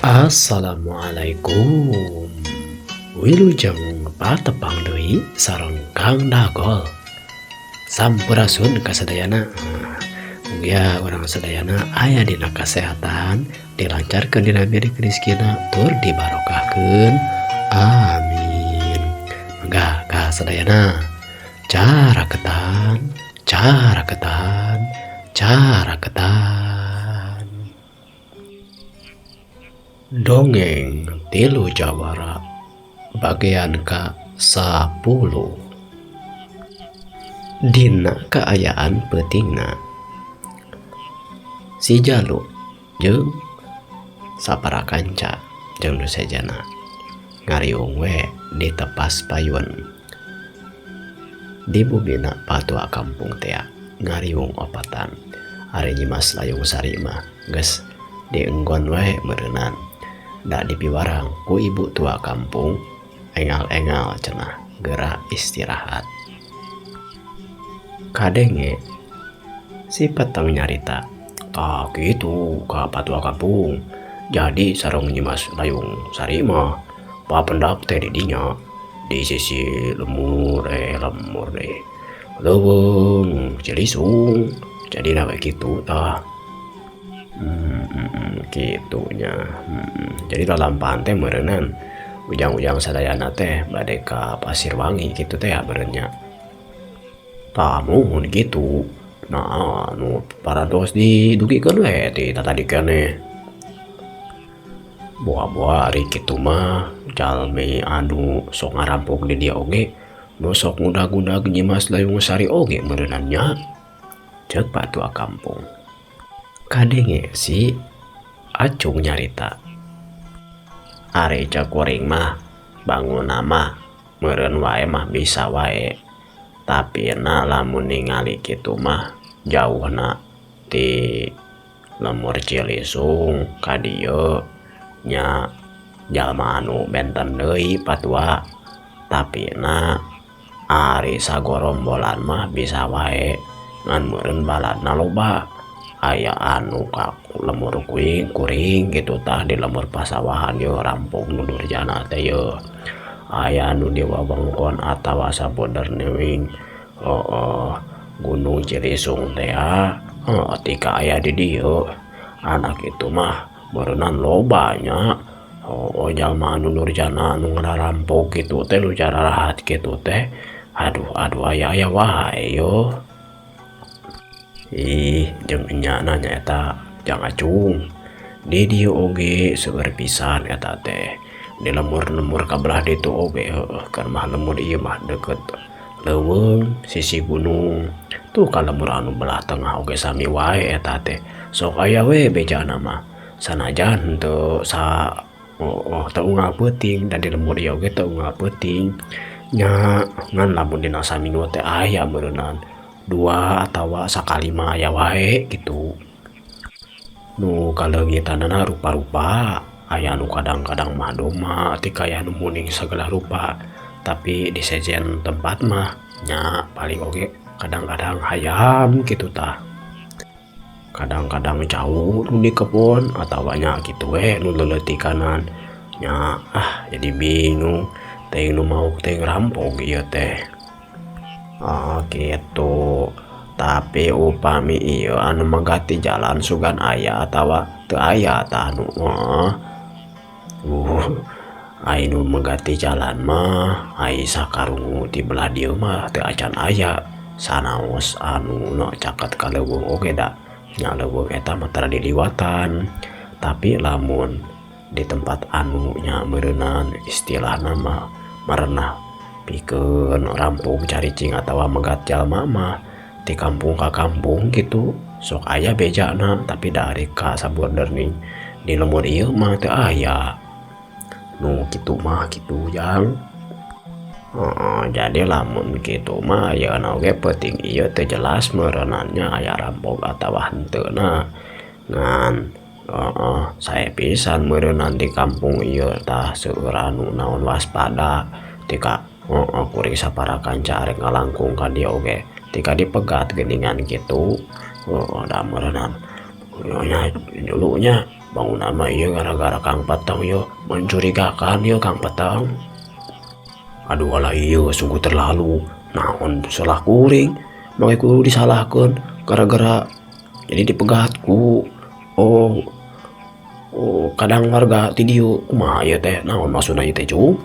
Assalamualaikum. Wilujeng patepang deui sareng Kang Dagol. Sampurasun kasadayana. Mugia urang sadayana aya dina kasehatan, dilancarkeun dina milik rezekina, tur dibarokahkeun. Amin. Mangga kasadayana. Caraketan, caraketan, caraketan. Dongeng Tilu Jawara bagian ka 10. Dina kaayaan peutingna si Jalu jeung sapara kanca jeung nu sejana ngariung we di tepas payun di bumina patua kampung tea ngariung opatan. Ari Nyimas Layung Sari mah geus dienggon wae meureunan da dipiwarang ku ibu tua kampung engal-engal cenah geura istirahat. Kadenge si Peteng nyarita, tah kitu ka patua kampung. Jadi sareng Nyimas Layung Sari mah papendak teh di dinya di sisi lemur lemur deh leuweung Cilisung. Jadi we kitu tah. Kitunya. Jadi lalampahan teh meureunan ujang-ujang sadayana teh bade ka Pasir Wangi kitu teh meureun nya. Tah muhun kitu. Nah anu parantos didugikeun we ti tatadi keneh. Boa-boa ari kitu mah jalmi anu sok ngarampok di dieu oge nu sok ngudag-ngudag Nyimas Layung Sari oge meureunan nya. Ceuk patua kampung. Kadenge si Acung nyarita, ari ceuk kuring mah bangunna mah meureun wae mah bisa wae. Tapi na lamun ningali kitu mah jauhna ti lemur Cilisung ka dieu nya jalma anu benten deui patua. Tapi na ari sagorombolan mah bisa wae ngan meureun baladna loba. Aya anu ka lemur kuing kuring kitu tah di lemur pasawahan yeuh rampok nu durjana teh yeuh. Aya anu di wewengkon atawa saboderna Gunung Cilisung teh tika aya di dieu. Anak itu mah meureunan loba nya. Jalma anu durjana anu ngarampok kitu teh nu jarahat kitu teh. Aduh aduh aya-aya wae yeuh. Ih jeung enyana nyaeta Jang Acung. Di dieu oge seueur pisan eta teh. Di lemur-lemur ka belah ditu oge heueuh keur mah lemur ieu mah deukeut leuweung sisi gunung. Tuh ka lemur anu belah tengah oge sami wae eta teh. Sok aya we bejana mah. Sanajan henteu sa teu unggal peuting da di lemur ieu oge teu unggal peuting. Nya ngan lamun dina saminggu teh aya meureunan dua atawa sakali mah aya wae kitu. Nu kaleungitanana rupa-rupa, aya nu kadang-kadang mah doma ti kaya nu muning sagala rupa. Tapi di sejen tempat mah nya paling oge kadang-kadang hayam kitu tah. Kadang-kadang jauh nu di kebon atawa nya kitu we nu leuleutikanan. Nya jadi bingung teuing nu mauk teuing rampok ieu teh. Oh gitu. Tapi upami ieu anu megati jalan sugan aya atawa teu aya tah nu ai nu megati jalan mah ai sakarungu ti belah dieu mah teu acan aya. Sanaos anu nu caket ka leuweung oge da nya leuweung eta mah tara diliwatan. Tapi lamun di tempat anu nya meureunan istilahna mah marenah pikeun rampok caricing atawa megat jalma mah ti kampung ka kampung kitu sok aya bejana. Tapi dari ka saborderning di lemur ieu mah teu aya nu kitu mah kitu jang. Jadi lamun kitu mah ayeuna oge peuting ieu teu jelas meureunannya aya rampok atawa henteuna. Ngan sae pisan meureunnan di kampung ieu tah seueur anu naon waspada tika kuring sapara kanca arek ngalangkung ka dieu oge tika dipegat geuningan kitu. Da meureunnan Nya dulunya bangunan mah ieu gara-gara Kang Peteng ieu mencurigakan ieu Kang Peteng. Aduh alah ieu sungguh terlalu, naon salah kuring make kudu disalahkeun gara-gara jadi dipegat ku oh, oh kadang warga ti dieu kumaha ieu teh naon maksudna ieu teh Cung?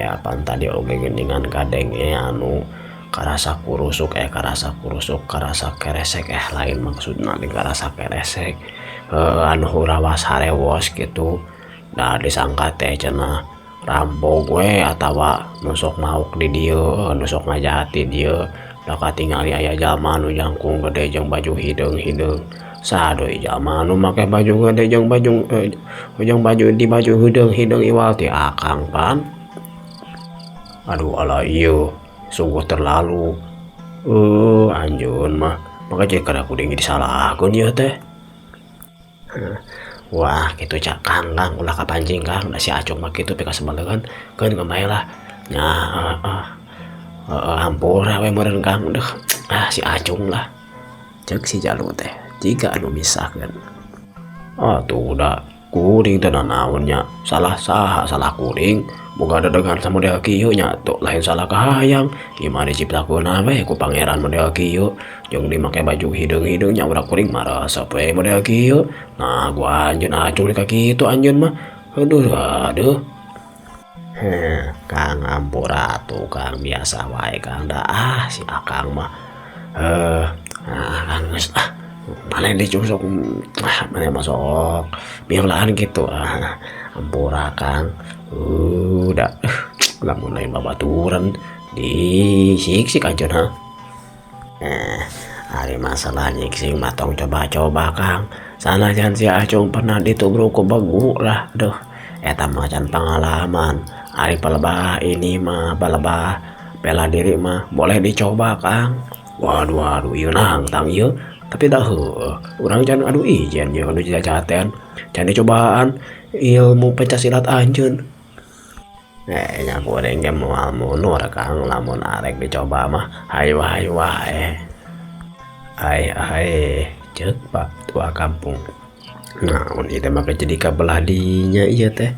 Apaan tadi oge geuningan kadenge anu karasa kurusuk karasa kurusuk karasa keresek lain maksudna di karasa keresek anu hurawas harewos gitu. Nah disangka teh cenah rampok we atawa nu sok mauk di dieu nu sok ngajahat di dieu. Da katingali aya jalma nu jangkung gede jeung baju hideung-hideung. Saha deui jalma nu make baju gede jeung baju jeung baju di baju hideung-hideung iwal ti akang pan. Aduh alah ieu sungguh terlalu. Anjeun mah maka jadi kada kuring disalahkeun ieu teh. Wah kitu cak Kang, Kang ulah kapancing Kang, da si Acung mah kitu pikasebeleun keun geumbae lah. Nya heeh hampura we meureun Kang deuh. Ah si Acung lah. Ceuk si Jalu teh jiga anu misahkeun. Atuh da kuring teh nanaon nya, salah saha salah kuring. Boga dedegan samodel kieu nya tuh lain salah kahayang. Ieu mah diciptakeun we ku pangeran model kieu. Jeung dimake baju hideung-hideung nya urang kuring mah resep we model kieu. Nah gua anjeun Acung ka kitu anjeun mah. Aduh aduh. Heh, Kang ampura atuh Kang biasa wae Kang da ah si Akang mah. Ah Kang geus ah. Maneh dicusuk ah maneh mah sok mieulaan kitu ah. Ampura Kang. Udah lamun lain babaturan disiksik anjeun ha. Ari masalah nyiksik mah tong coba-coba Kang. Sanajan si Acung pernah ditubruk ku begu lah duh. Eta mah can pengalaman. Ari palebah ini mah palebah bela diri mah boleh dicoba Kang. Waduh waduh ieu nangtang ieu. Tapi dah heueuh urang can adu ijen ieu anu jajaten. Can dicobaan ilmu pencak silat anjeun. Nya kuring ge moal mundur Kang lamun arek dicoba mah hayu hayu wae. Ai ai ceuk Pak Tua Kampung. Naon ieu teh make jadi kabelah dinya ieu teh.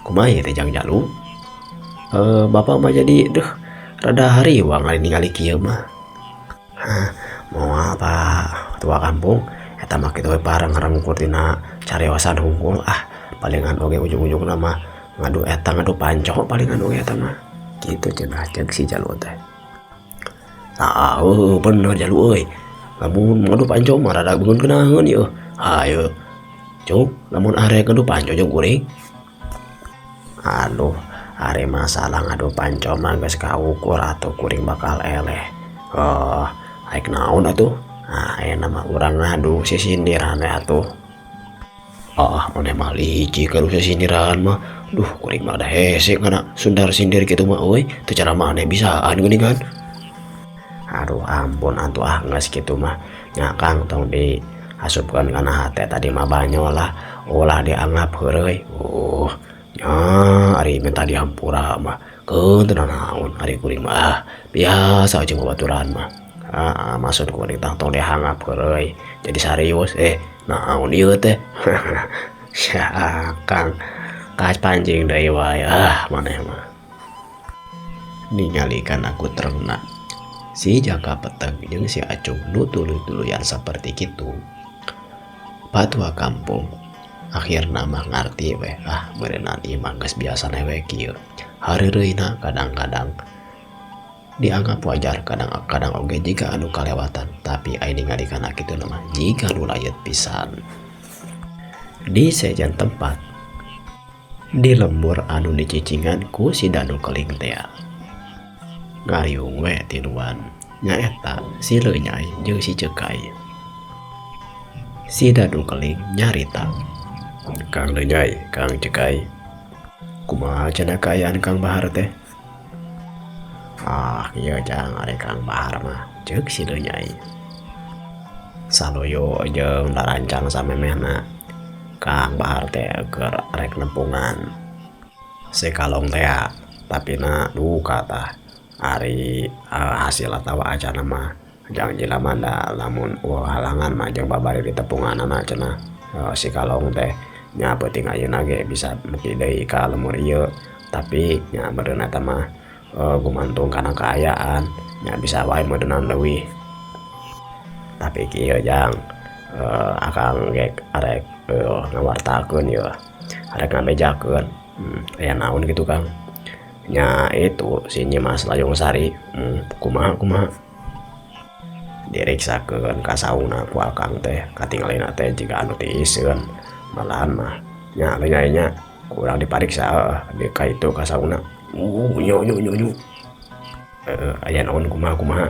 Kumaha ieu teh Jang Jalu? Bapak mah jadi duh rada hariwang ari ningali kieu mah. Hah, moal Pak Tua Kampung eta mah kitu we bareng ngarangkur tina cariosan hungkul ah palingan oge ujung-ujungna mah ngadu eta ngadu panco palingan oge eta mah. Kitu cenah ceuk si Jalu teh. Tah heueuh bener Jalu euy. Lamun ngadu panco mah rada beungeun geunaheun ieu. Hayu. Cuk, lamun arek ngadu panco jeung kuring. Aduh, ari masalah ngadu panco mah geus kaukur atuh kuring bakal eleh. Oh, aik naon atuh? Nah, ayeuna mah urang ngadu sisindiran we atuh. Ah, maneh mah licik anu sisindiran mah. Duh, kuring mah da hese kana sundar sindir kitu mah euy. Teu cara maneh bisaan geuningan. Aduh ampun atuh ah geus kitu mah. Nya Kang tong diasupkeun kana hate tadi mah banyol lah. Ulah dianggap heureuy. Nya ari minta dihampura mah. Keun teu nanaon ari kuring mah ah, biasa jeung babaturan mah. Ah, maksud kuring tah tong dianggap heureuy. Jadi serius naon ieu teh. Sia Kang kapancing deui wae ah maneh mah. Ningalikan aku terengna. Si Jaka Peteng jeung si Acung nu tuluy-tuluyan saperti kitu. Patua kampung akhirna mah ngarti we ah meureunnan ieu mah geus biasana we kieu. Hareureuyna kadang-kadang dianggap wajar, kadang-kadang oge jiga anu kalewatan, tapi ai ningali kana kitu mah jiga nu layet pisan. Di sejen tempat di lembur anu dicicingan ku si Danu Keling tea. Ngariung we tiluan nyaeta si Leunyai jeung si Cekai. Si Danu Keling nyarita, Kang Leunyai, Kang Cekai, kumaha cenah kaayaan Kang Bahar teh? Ah, ieu jang ari Kang Bahar mah, ceuk si Leunyai. Saluyu jeung darancang samemehna Kang Bahar teh keur rek nempungan. Si kalong teh tapi na duka tah. Ari hasil atawa acana mah Jang jelema da lamun eueuh halangan mah jeung babari ditepunganana cenah si kalong teh nya peuting ayeuna ge bisa beuki deui ka lembur ieu tapi nya meureun eta mah gumantung kana kaayaan nya bisa wae meureunnan leuwih. Tapi kieu jang akang ge arek ngawartakeun ieu arek ngabejakeun aya naon kitu Kang nya itu si Nyi Mas Layung Sari kumaha kumaha diriksakeun ka saungna ku akang teh katingalina teh jiga anu tiiseun malahan mah nya leungai nya kurang dipariksa di ka itu ka saungna nyo nyo nyo nyo aya naon kumaha kumaha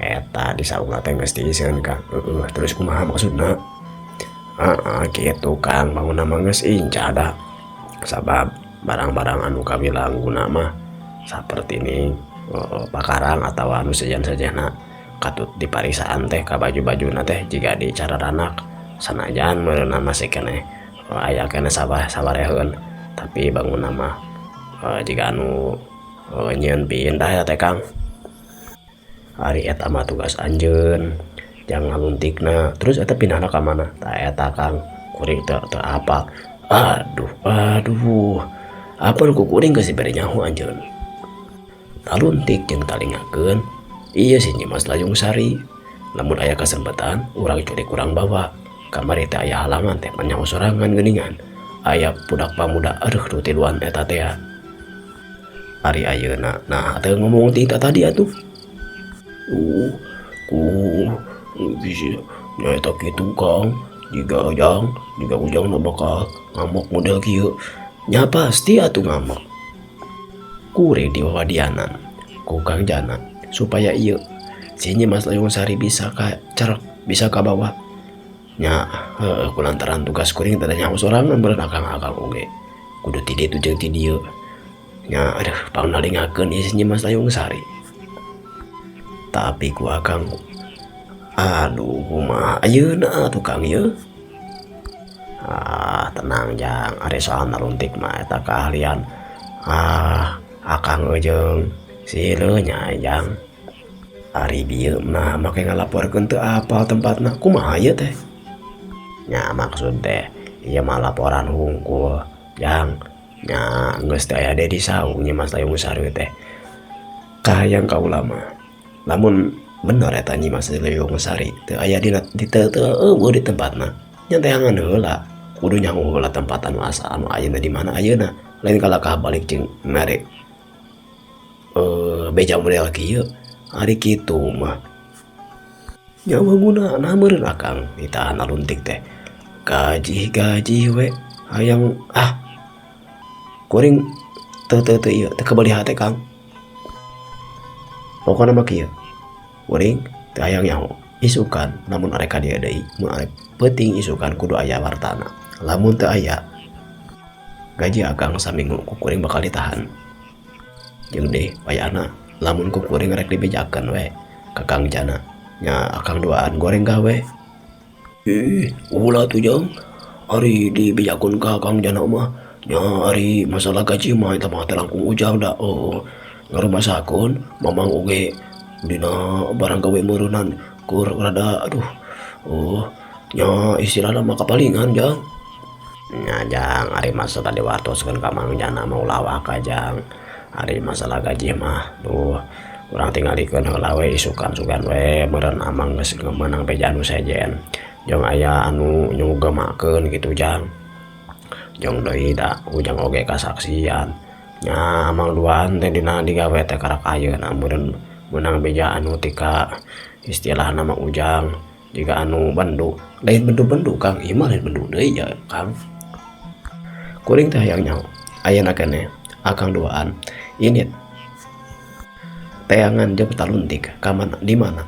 eta di saungna teh geus tiiseun Kang terus kumaha maksudna heeh kitu Kang bangunna mah geus inca da sabab barang-barang anu kawilang guna mah saperti ini pakarang atawa anu sejen-sejenna katut dipariksaan teh ka baju-bajuna teh jiga di cararanak sanajan meureunna masih keneh aya keneh sabareheun tapi bangunna mah jiga anu nyieun pindah teh Kang. Ari eta mah tugas anjeun jang ngaluntikna terus eta pindahna ka mana tah eta Kang kuring teu apal. Aduh aduh apan ku kuring geus dibere nyaho anjeun taluntik jeung talingakeun ieu si Nyi Mas Layung Sari lamun aya kasempatan urang culik urang bawa kamari teh aya halangan teh manyaho sorangan geuningan aya budak pamuda aduh nu tiluan eta teh ari ayeuna nah teu ngomong ti tadi atuh ku bisi nyaeta kitu Kang jiga ujang jiga ujang nu bakal ngamuk model kieu nya pasti atuh ngamuk kuring diwawadianan ku Kang Jana supaya ieu si Nyi Mas Layung Sari bisa ka cerek bisa ka bawah nya heueuh kulantaran tugas kuring teh nyaho sorangan meureun akang-akang oge kudu ti ditu jeung ti dieu nya aduh pangnalingakeun ieu si Nyi Mas Layung Sari tapi ku akang aduh kumaha ayeuna atuh Kang ieu ah tenang jang ari soal naluntik mah eta keahlian ah akang jeung si nya jang ari bieu mah make ngalaporkeun teu apal tempatna kumaha ieu teh nya maksud teh ieu mah laporan hungkul jang nya geus teu aya deui di saung Nyi Mas Layung Sari teh kahayang kaula mah lamun bener eta Nyi Mas Layung Sari teu aya dina di teu eueuh di tempatna nya teangan heula kudu nyaho heula tempat anu asa anu ayeuna di mana ayeuna lain kalakah balik jeung mere beja model kieu ari kitu mah nya wangunana meureun akang ditahan aluntik teh gaji-gaji we hayang ah kuring teu teu teu ieu teu kabeli hate Kang pokona mah kieu kuring teu hayang nyaho isukan lamun arek ka dieu deui mun arek peuting isukan kudu aya wartana lamun teu aya gaji akang saminggu ku kuring bakal ditahan jeung deui wayahna lamun ku kuring rek dibejakeun we ka Kang Jana nya akang duaan goreng gawe ih ulah tuh jang ari dibejakeun ka Kang Jana mah nya ari masalah gaji mah eta mah teh langkung ujang da ngarumasakeun mamang oge dina barang gawe meureunan kur rada aduh nya istilahna mah kapalingan jang nya jang ari masalah diwartoskeun ka Mang Jana mah ulah waka jang ari masalah gaji mah tuh urang tingalikeun heula we isukan sugan we meureun amang geus meunang beja nu sejen jeung aya anu nyugemakeun kitu jang jeung deui da ujang oge kasaksian nya amang duaan teh dina digawe teh karak ayeuna meureun meunang beja anu tika istilahna mah ujang jiga anu bendu lain bendu-bendu Kang ieu mah lain bendu deui ya Kang kuring teh hayang nyaho ayeuna keneh akang duaan ini teangan jeung taluntik ka mana di mana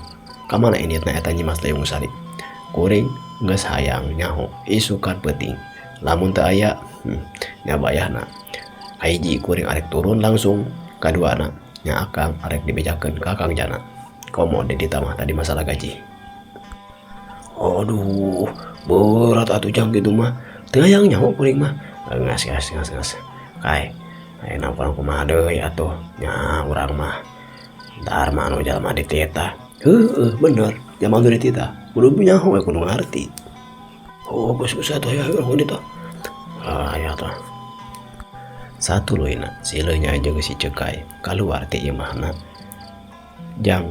ka mana ini na eta Nyi Mas Layung Sari kuring geus hayang nyaho isukan peuting lamun teu aya nya bayahna hiji kuring arek turun langsung kaduana nya akang arek dibejakeun ka Kang Jana komo di ditamah tadi masalah gaji aduh berat atuh jang kitu mah teu hayang nyaho kuring mah ngas ngas ngas ngas kae ayeuna urang kumaha deui atuh nya urang mah dar mah anu jalma dititah Heueuh bener jalma nu dititah kudu nyaho we kudu ngarti. Oh geus geus atuh aya urang ditu. Ah aya tah. Satuluyna si Leunya jeung si Cekai kaluar ti imahna jang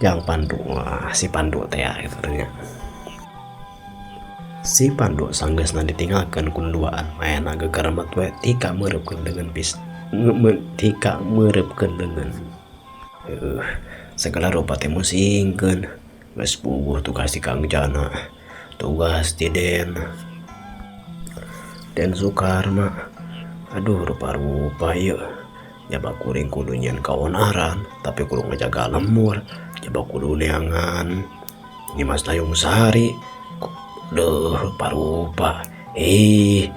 jang Pandu wah si Pandu teh kitu nya. Si Pandu sanggeusna ditinggalkeun ku duaan manehna gegeremet we tika meureupkeun leungeun pis tika meureupkeun leungeun. Heuh sagala rupa teh musingkeun geus puguh tugas ti Kang Jana tugas ti Den Den Sukarma aduh rupa-rupa ieu jaba kuring kudu nyieun kaonaran tapi kudu ngajaga lembur jaba kudu neangan Nyimas Dayung Sari deuh rupa-rupa ih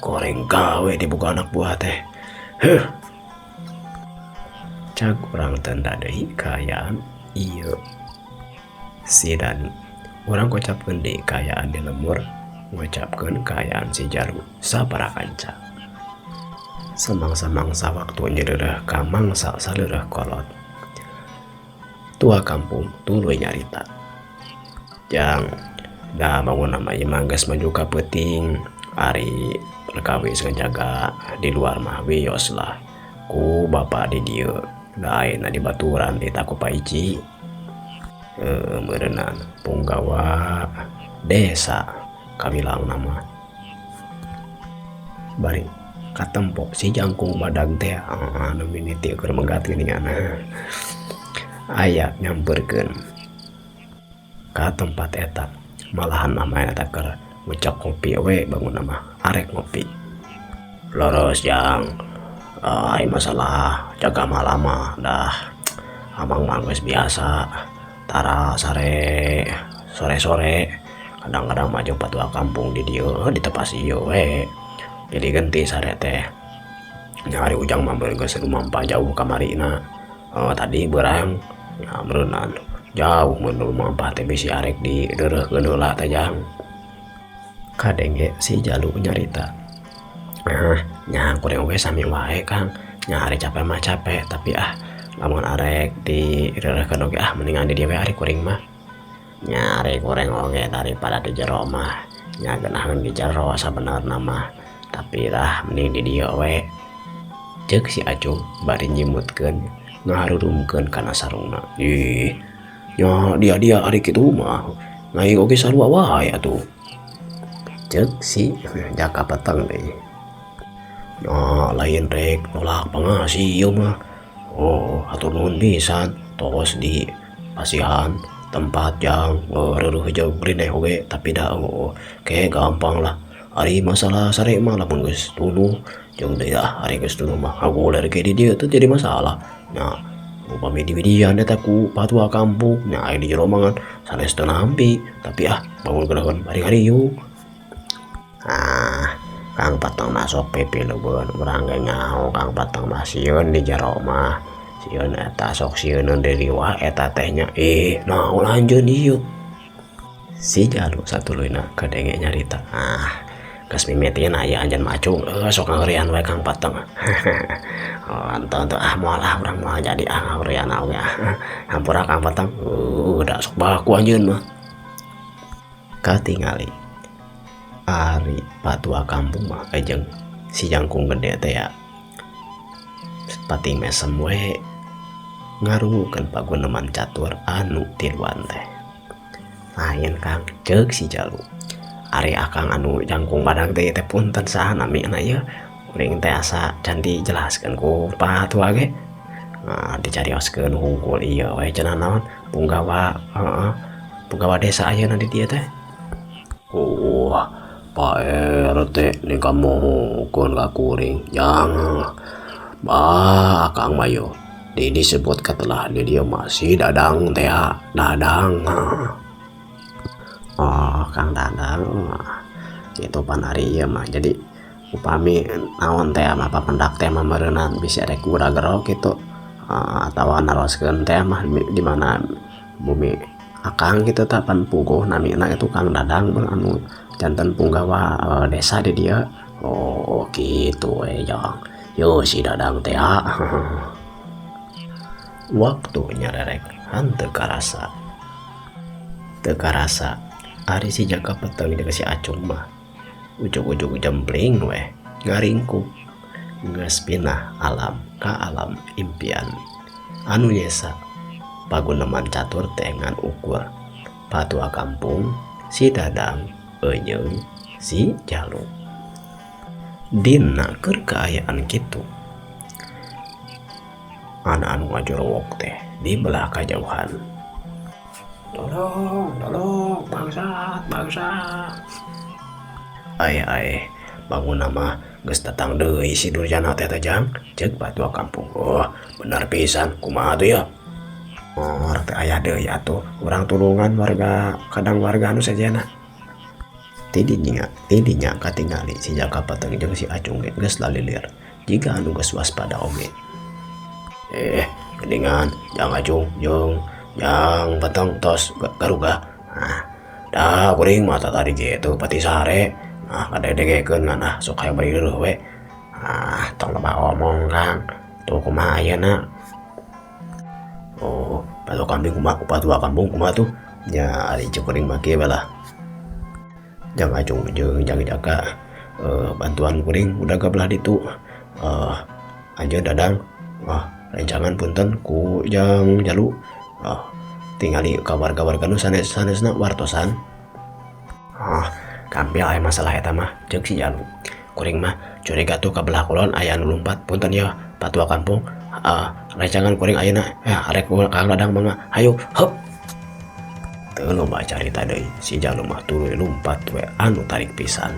goreng gawe dibuka anak buah teh heuh cag urang tenda deui kaayaan ieu si Dani urang ngocapkeun deui kaayaan di lembur ngocapkeun kaayaan si Jalu sapara kanca samangsa-mangsa waktu nyeureureuh ka mangsa saleureuh kolot tua kampung tuluy nyarita jang da bangun mah ieu mah geus maju ka peuting ari perkawis ngajaga di luar mah wios lah ku bapa di dieu da ayeuna dibaturan titah ku Pak Ici heueuh meureunan punggawa desa kabilangna mah bari katempo si jangkung badag teh anu mimiti keur megat geuningan aya nyamperkeun ka tempat eta malahan mah manehna teh keur ngucap kopi we bangunna mah arek ngopi leres jang ai masalah jaga malam mah dah amang mah geus biasa tara sare sore-sore kadang-kadang mah jeung patua kampung di dieu ditepas ieu we pilih genti sare teh nya ari ujang mah geus lumampah jauh kamarina tadi beurang nya meureunan jauh mun lumampah teh bisi arek dideureuhkeun heula teh jang kadenge si Jalu nyarita nya kuring oge sami wae Kang nya ari capek mah capek tapi ah lamun arek dideureuhkeun oge ah mendingan di dieu we ari kuring mah nya ari kuring oge daripada di jero mah nya geunaheun di jero sabenerna mah tapi lah mending di dieu we ceuk si Acung bari nyimutkeun ngaharurumkeun kana sarungna ih nya dia-dia ari kitu mah ngai oge sarua wae atuh ceuk si Jaka Peteng deui nah lain rek nolak pangasih ieu mah oh hatur nuhun pisan tos di pasihan tempat jang reureureuh jeung rineh oge tapi da oh ke gampang lah ari masalah sare mah lamun geus tunduh jeung deui ah ari geus tunduh mah ngagoler ge di dieu teu jadi masalah nya upami di-dian eta ku patua kampung nya aya di jero mah sanes teu nampi tapi ah bangun geunaheun bari ngariung ah Kang Pateng mah sok pipilubeun urang ge nyaho Kang Pateng mah sieun di jero mah sieun eta sok sieuneun deui wae eta teh nya ih naon anjeun ieu si Jalu satuluyna kadenge nyarita ah geus mimitina ieu anjeun mah Acung sok ngaheureuyan we Kang Pateng oh enteu ah moal ah urang moal jadi ah ngaheureuyan oge ah hampura Kang Pateng da sok baku anjeun mah katingali ari patua kampung mah jeung si jangkung gede teh ya pating mesem we ngarungukeun paguneman catur anu tiluan teh lain Kang ceuk si Jalu ari akang anu jangkung badag teh teh punten saha namina ieu kuring teh asa can dijelaskeun ku patua ge nah dicarioskeun hungkul ieu we cenah naon punggawa heeh punggawa desa ayeuna di dieu teh oh Pak RT nih kamohokeun ka kuring jang bah akang mah yo di disebut katelah di dieu mah si Dadang teh Dadang oh Kang Dadang kitu pan ari ieu mah jadi upami naon teh mah papendak teh mah meureunan bisi rek gura-gero kitu atawa naroskeun teh mah di mana bumi akang kitu tah pan puguh namina itu Kang Dadang anu janten punggawa desa di dieu oh kitu we jang yo si Dadang teh waktu nyarerek Henteu karasa. Teu karasa ari si Jaka Peteng jeung si Acung mah ujug-ujug jempling weh ngaringkuk geus pindah alam ka alam impian anu nyesa paguneman catur teh ngan ukur patua kampung si Dadang euyeung si Jalu. Dina keur kaayaan kitu ana anu ngajorowok teh di belah kajauhan. Tolong, tolong, bangsat, bangsat. Ae ae, bangun mah geus datang deui si Durjana teh teh Jang, ceuk patua kampung. Oh, bener pisan, kumaha tuh ya? Oh, teh aya deui atuh, urang tulungan warga kadang warga anu sejenna. Tidinya katingali si Jaka Peteng jeung si Acung ge geus lalilir, jiga anu geus waspada oge. Geuningan Jang Acung jeung Jang Peteng tos garugah. Nah, da kuring mah tadi ge teu pati sare. Nah, kadegekeun ngan ah sok hayang bari reuh we. Ah, tong loba omong Kang. Tuh kumaha ayeuna? Oh, patua kambing kumaha, patua kampung kumaha tuh? Nya ari ceuk kuring mah kieu lah. Jang Acung jeung Jang Jaka bantuan kuring udah ka belah ditu. Anjeun Dadang, rencangan punten ku Jang Jalu. Tingali ka warga-warga nu sanes-sanesna wartosan. Gampil aya masalah eta mah ceuk si Jalu. Kuring mah curiga tuh ka belah kulon aya anu lumpat, punten ya patua kampung. Rencangan kuring ayeuna arek Kang Dadang mangga hayu heup. Teu loba carita deui si Jalu mah tuluy lumpat we anu tarik pisan.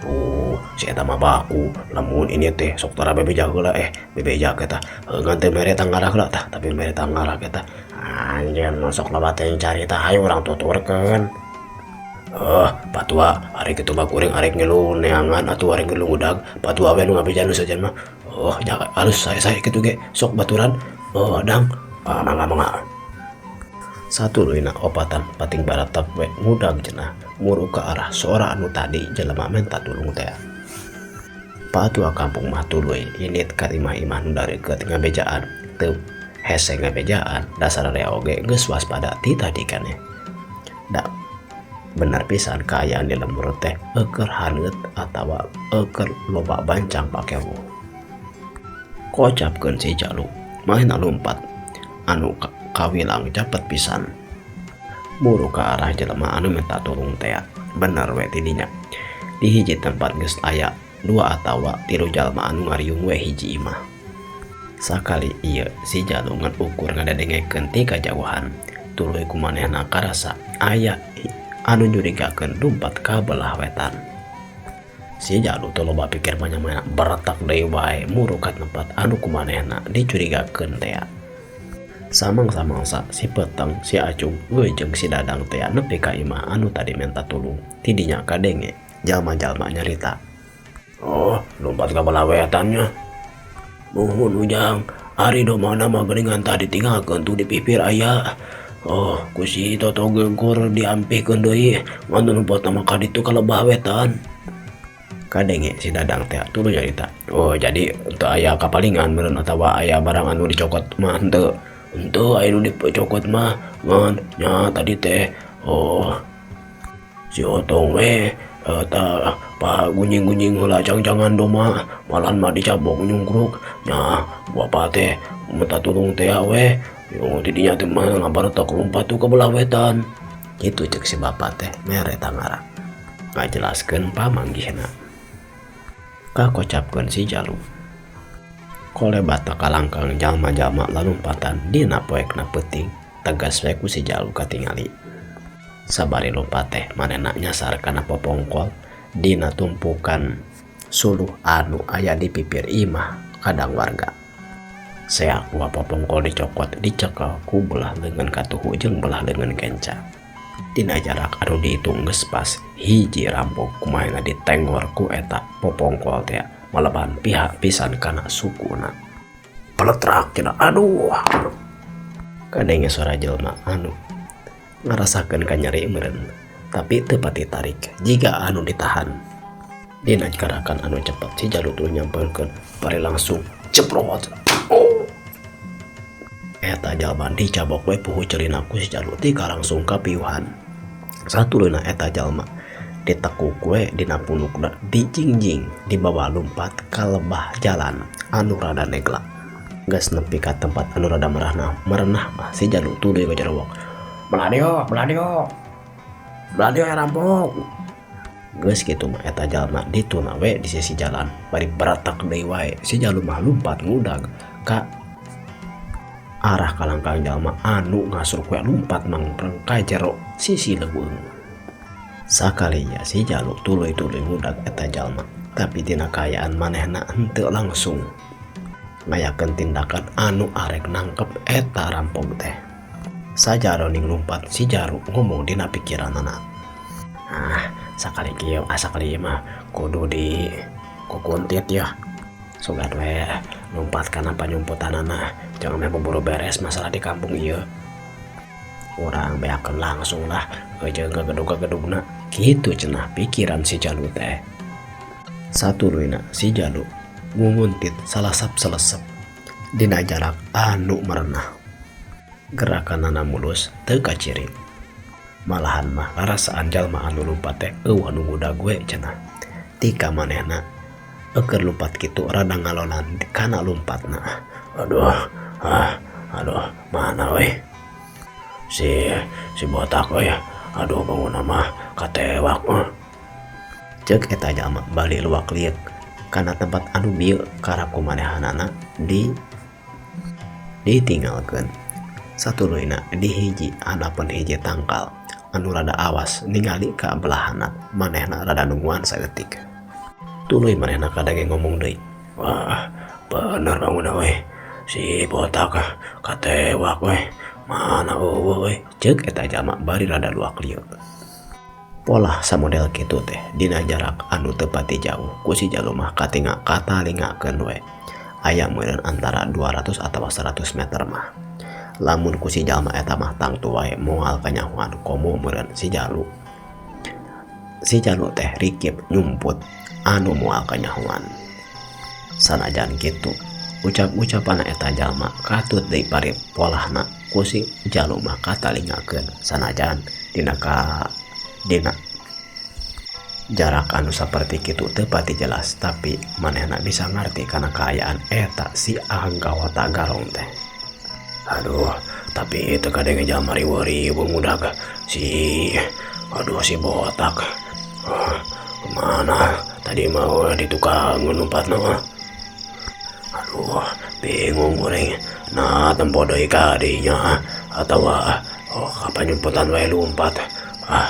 Oh, si eta mah baku lamun ini teh sok tara bebeja heula bebeja eta ngan teu mere tanggarah heula tah tapi mere tanggarah eta. Anjeun mah sok loba teh carita hayu urang tuturkeun. Patua ari kitu mah kuring arek ngilu neangan atuh arek ngilu ngudag patua we nu ngabeja nu sejen mah. Oh, jaga alus sae-sae kitu ge sok baturan. Oh, dang mangga mangga. Satuluyna opatan pating baratap we ngudag cenah muru ka arah sora anu tadi jelema menta tulung teh. Patua kampung mah tuluy init ka imah-imah nu dareukeut ngabejaan teu hese ngabejaan dasar rea oge geus waspada ti tadi keneh. Da bener pisan kaayaan di lembur teh eueur haneut atawa eueur loba bancang pakewuh. Kocapkeun si Jalu manehna lumpat anu kawilang capet pisan muru ka arah jelema anu minta tulung teh. Bener we tidinya di hiji tempat geus aya 2 atawa 3 jalma anu ngariung we hiji imah. Sakali ieu si Jalu ngan ukur ngadengekeun ti kajauhan tuluy kumanehna karasa aya anu nyurigakeun lumpat ka belah wetan. Si Jalu teu loba pikir banyak-banyak beretak deui wae muru ka tempat anu kumanehna dicurigakeun teh. Samang-samangsa si Peteng, si Acung, jeung si Dadang teh nepi ka imah anu tadi menta tulung. Tidinya kadenge jalma-jalma nyarita. Oh, lompat ka belah wetannya. Muhun ujang, ari domana mah geuningan tadi tinggalkeun tuh di pipir aya. Oh, ku si Toto gengkur diampihkeun deui, ngan lompat mah ka ditu ka lebah wetan. Kadenge si Dadang teh tuluy nyarita. Oh, jadi teu aya kapalingan meureun atawa aya barang anu dicokot mah henteu. Henteu aya nu dicokot mah ngan nya tadi teh oh si Otong we eta pa gunying-gunying heula jang-jangan doma malahan mah dicabok nyungkruk nya bapa teh minta tulung teh we yo tidinya teh mah ngabaretak lompat tuh ka belah wetan. Kitu ceuk si bapa teh mere tangara ngajelaskeun pamanggihna. Kakocapkeun si Jalu. Kolebat kalangkang jalma-jalma lalumpatan dina poekna peuting tegas we ku si Jalu katingali. Sabari lompat teh manehna nyasar kana popongkol dina tumpukan suluh anu aya di pipir imah kadang warga. Seak dua popongkol dicokot dicekel ku belah leungeun katuhu jeung belah leungeun kenca. Dina jarak anu dihitung geus pas hiji rampok kumaha ditenggor ku eta popongkol teh maleban pihak pisan kana sukuna. Peletrak cenah aduh. Kadenge suara jelema anu ngarasakeun kanyeri meureun tapi teu pati tarik jiga anu ditahan. Dina gerakan anu cepet si Jalu tuluy nyampeurkeun bari langsung jeprot. Oh. Eta jalma dicabok we puhu celina ku si Jalu tika langsung kapiuhan. Satuluyna eta jalma ditekuk we dina punukna dijingjing dibawa lumpat ka lebah jalan anu rada negla. Geus nepi ka tempat anu rada merenah merenah mah si Jalu tuluy ngajarewok, "Belah dieu, belah dieu. Belah dieu aya rampok." Geus kitu mah eta jalma dituna we di sisi jalan bari baratak deui wae si Jalu mah lumpat ngudag ka arah kalangkang jalma anu ngasruk we lumpat mangpreng ka jero sisi leuweung. Sakalinya si Jalu tuluy-tuluy ngudag eta jalma, tapi tina kaayaan manehna henteu langsung ngayakeun tindakan anu arek nangkep eta rampok teh. Sajaroning lumpat si Jalu ngomong dina pikiranana, "Ah, sakali kieu, ah sakali ieu mah kudu di kukuntit ya. Sugan we lumpat kana panyumputanana, jangan meh buru beres masalah di kampung ieu. Urang beakeun langsung lah jeung kagedug-kagedugna." Kitu cenah pikiran si Jalu teh. Satuluyna si Jalu ngunguntit salasap selesep dina jarak anu merenah. Gerakanana mulus teu kaciri. Malahan mah rarasaan jalma anu lumpat teh euweuh nu ngudag we cenah. Tika manehna eukeur lumpat kitu rada ngalonan kana lumpatna. "Aduh, ah, aduh, mana we? Si si botak we. Aduh, bangunna mah katewak mah." Ceuk eta jalma bari luak lieuk kana tempat anu bieu karap ku manehanana di ditinggalkeun. Satuluyna di hiji handapeun hiji tangkal anu rada awas ningali ka belah handap manehna rada nungguan saeutik. Tuluy manehna kadenge ngomong deui, "Wah, bener bangunna we. Si botak katewak we. Mana euweuh we." Ceuk eta jalma bari rada luak lieuk. Polah samodel kitu teh dina jarak anu teu pati jauh ku si Jalu mah katinga katalingakeun we. Aya meureun antara 200 atawa 100 meter mah. Lamun ku si jalma eta mah tangtu wae moal kanyahoan komo meureun si Jalu. Si Jalu teh rikip nyumput anu moal kanyahoan. Sanajan kitu, ucap-ucapan eta jalma katut deui bari polahna ku si Jalu mah katalingakeun sanajan dina ka dina jarak anu saperti kitu teu pati jelas tapi manehna bisa ngarti kana kaayaan eta si anggota garong teh. "Aduh, tapi teu kadenge jalma riweuh-riweuh ngudag si aduh si botak. Mana tadi mah di tukang lumpatna mah. Aduh, bingung kuring. Nah, tempo deui ka dinya atawa oh ka panyumputan wae lumpat. Ah,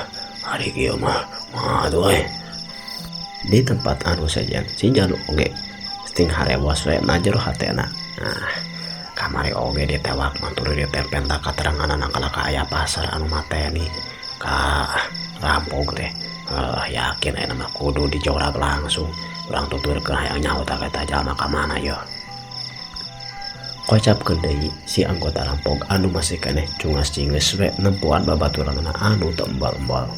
ari kieu mah mah euy." Di tempat anu sejen si Jalu oge sting harewos we na jero hatena. "Ah, kamari oge ditewak mah tuluy ditempel kateranganana kalah ka aya pasar anu mateni ka rampok teh. Yakin ayeuna mah kudu dijorag langsung. Urang tuturkeun hayang nyaho tah eta jalma ka mana yeuh." Kocapkeun deui si anggota rampok anu masih keneh cungas cingeus we nempoan babaturanna anu teu embal-embal.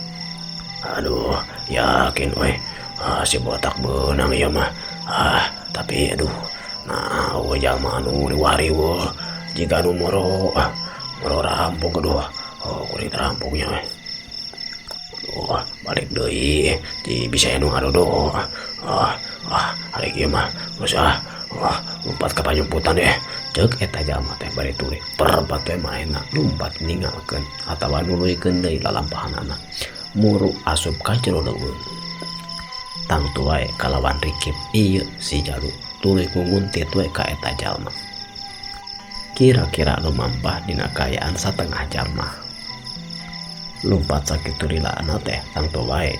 "Aduh, yakin we. Ah, si botak beunang ieu mah. Ah, tapi aduh, nah euweuh jalma anu riweuh-riweuh jiga nu moro moro rampok aduh. Oh, kuring rampoknya we. Aduh, balik deui di bisa nu ngadodo. Ah, ah, ari kieu mah geus ah, wah, lumpat ka panyumputan deh." Ceuk eta jalma teh bari tuluy perbat we manehna lumpat ninggalkeun atawa nuluykeun deui lalampahanana. Muru asup ka jero leuweung. Tangtu wae kalawan rikip ieu si Jalu tuluy ngunguntit we ka eta jalma. Kira-kira lumampah dina kaayaan satengah jam mah. Lumpat sakitu lilana teh tangtu wae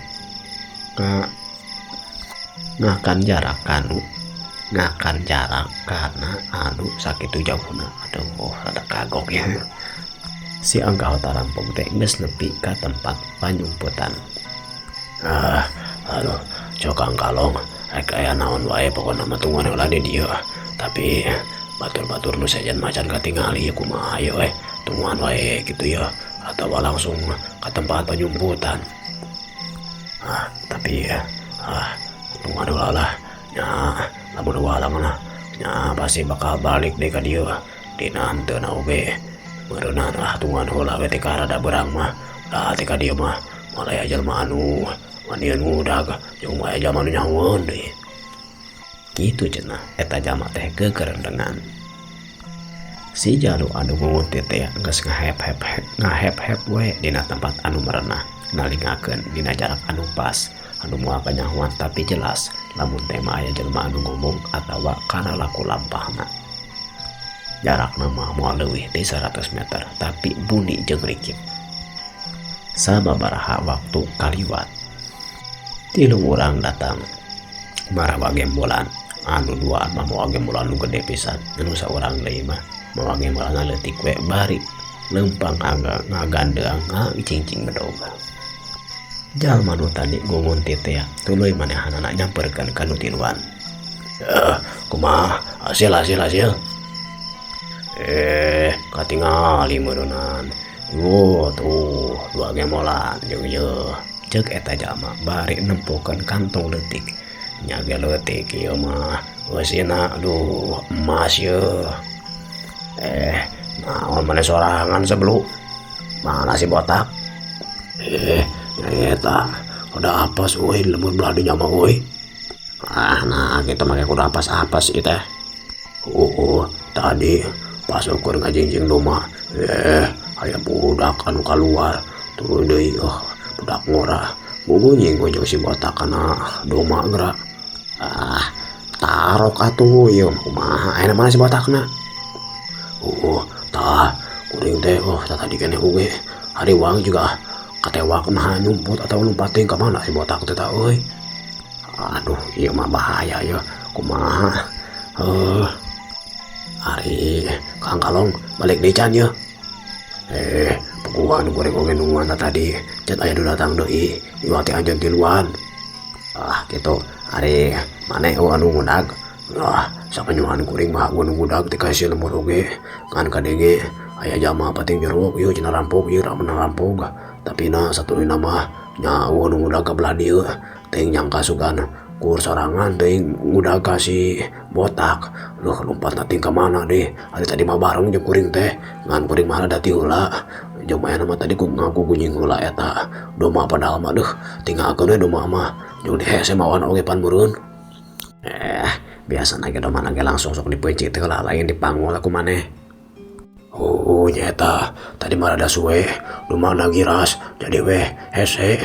ngakan jarak kanu ngakan jarak kana anu sakitu jauhna. Aduh, rada kagok ya. Si anggota rampok teh geus nepi ka tempat panyumputan. "Ah, aduh, cokang kalong, rek aya naon wae pokona mah tungguan heula di dieu. Tapi batur-batur nu sejen macan katingali kumaha ieu we. Tungguan wae kitu ya atawa langsung ka tempat panyumputan. Ah, tapi ah tungguan heula lah. Nya, lamun walang lah nya pasti bakal balik deh ka dieu. Dina henteuna oge meureunana ah tungguan heula we teh rada beurang mah. Da teh ka dieu mah moal aya jelema anu manieun ngudag jeung moal aya jalma anu nyahoeun deui. Kitu cenah eta jalma teh gegerendengan. Si jalu anu ngungunti teh geus ngahep-hep we dina tempat anu merenah, nalingakeun dina jarak anu pas, anu moal kanyahoan tapi jelas lamun teh mah aya jelema anu ngomong atawa kana laku lampahna. Jarakna mah moal leuwih ti 100 meter tapi buni jeung rikip. Sababaraha waktu kaliwat, tilu urang datang marawa gembolan. Anu duaan mah mawa gembolan nu gede pisan, anu saurang deui mah mawa gembolan leutik we bari leumpang ngagandeang ngacingcing bedog. Jalma nu tadi ngungunti teh tuluy manehanana nyamperkeun ka nu tiluan. Kumaha hasil hasil hasil? Katingali meureunan. Oh, tuh dua gembolan jeung ieu. Ceuk eta jalma bari nempokeun kantong leutik. Nya ge leutik ieu mah eusina aduh emas ieu. Naon maneh sorangan sebelu? Mana si botak? Eta udah apes euy lembur belah dinya mah euy. Ah, nah kitu mah kudu apes-apes ieu teh. Tadi pas ukur ngajingjing domba, aya budak anu kaluar tuluy deui, budak ngora. Gugunying we jeung si botak kana domba geura. Ah, tarok atuh ieu mah kumaha ayeuna mana si botakna? Tah kuring teh tah tadi keneh oge hariwang juga katewak nah nyumput atau lompat teh ka mana si botak teh tah euy. Aduh, ieu mah bahaya ieu kumaha. Ari Kang Kalong balik deui can ieu. Puguhan kuring oge nungguan tadi can aya nu datang deui ieu teh anjeun tiluan. Ah, kitu ari maneh anu ngudag. Ah, sapanyuhan kuring mah anu ngudag teh ka si lembur oge ngan kadenge aya jalma pating jeruk ieu cenah rampok ieu ramena rampok. Tapi na satuluyna mah nya anu ngudag ka belah dieu teuing nyangka sugan kur sorangan teuing ngudag ka si botak. Loh, lompat teuing ka mana deh? Ari tadi mah bareng jeung kuring teh ngan kuring mah rada ti heula. Jeung aya mah tadi ku ngaku gunying heula eta domba padahal mah deuh tinggalkeun we domba mah jeung dihese mawan oge pan meureun. Biasana ge domba ge langsung sok dipeuncit heula lain dipanggul ku maneh. Oh, nyata tadi mah rada suwe domba giras jadi weh hese.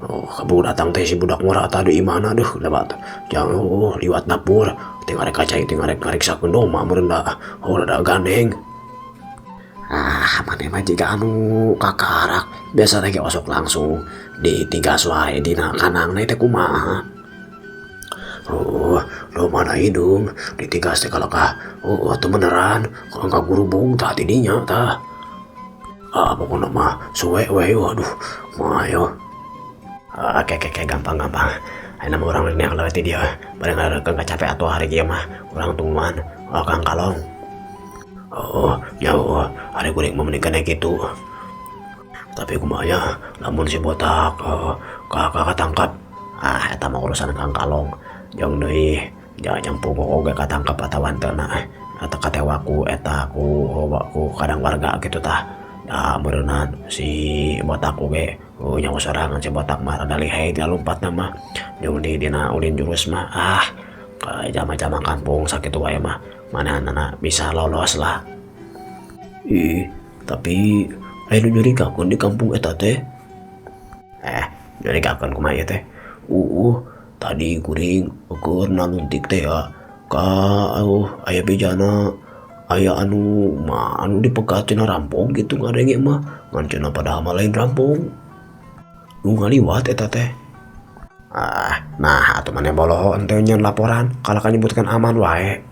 Oh, kabur datang teh si budak ngora tadi imahna deuh lebat. Jang liwat dapur teh ngarek kacai teh ngarek ngariksakeun domba meureun da. Oh, rada gandeng. Ah, maneh mah jiga anu kakarak. Biasa teh ge osok langsung ditigas wae dina kanangna teh kumaha. Oh, domba na hidung ditigas teh kalakah. Oh, teu beneran kalau ka gurubung tah tidinya tah. Ah, pokona mah suwe we aduh mah yo. Ah, keke gampang-gampang. Ayeuna mah urang neang lewat ti dieu. Bari ngarekeun capek atuh hari ieu mah urang tungguan. Oh, Kang Kalong. Oh, jauh hari kuring mah mending kene kitu. Tapi kumaha nya lamun si botak kakak katangkap. Ah, eta mah urusan Kang Kalong. Jeung deui jangan puguh oge katangkap atawa henteu na. Eta katewaku eta ku kadang warga kitu tah. Da meureunnan si botak oge nyawa sorangan si botak mah rada lihai tina lompatna mah. Jeung di dina ulin jurus mah ah jalma-jalma kampung sakitu wae mah manehanana bisa lolos lah. Ih, tapi aya nu nyurigakeun di kampung eta teh. Nyurigakeun kumaha ieu teh? Tadi kuring keur naluntik teh ya ka aya bejana aya anu mah anu dipegat cenah rampok gitu ngadenge mah ngan cenah padahal mah lain rampok. Nu ngaliwat eta teh. Ah, nah atuh maneh boloho henteu nyeun laporan kalahka nyebutkeun aman wae.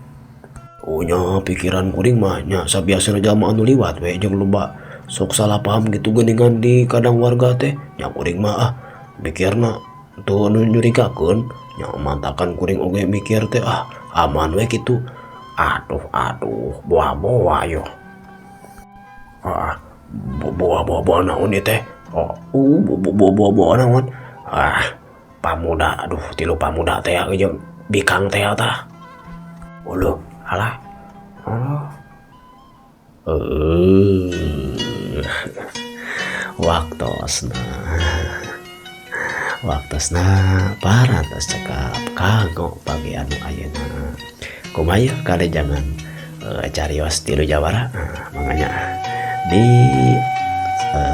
Oh nya pikiran kuring mah nya sabiasana jalma anu liwat we jeung loba sok salah paham gitu geuningan di kadang warga teh. Nya kuring mah ah mikirna teu anu nyurigakeun nya mantakan kuring oge mikir teh ah aman we kitu. Aduh aduh boa-boa yo. Ah boa-boa naon ieu teh? Oh, boa-boa naon? Ah pamuda aduh tilu pamuda teh jeung bikang teh tah. Uluh alah. Oh. Waktosna waktosna parantos cekap kanggo pagi anu ayeuna. Kumaha yeuh kali jangan carios tilu jawara? Manganya di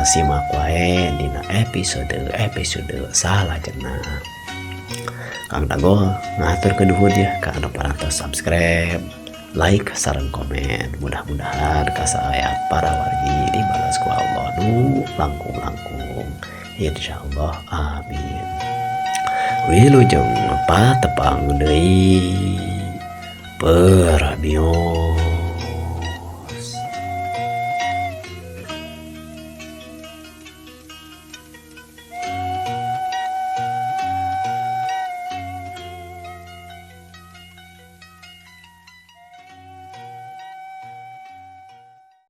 simak wae dina episode episode salajengna. Kang Dagol ngahaturkeun nuhun ya ka anu parantos subscribe, like, sareng komen. Mudah-mudahan kasaean para wargi dibalas ku Allah nu langkung-langkung, insyaallah, amin. Wilujeng patepang deui, permios.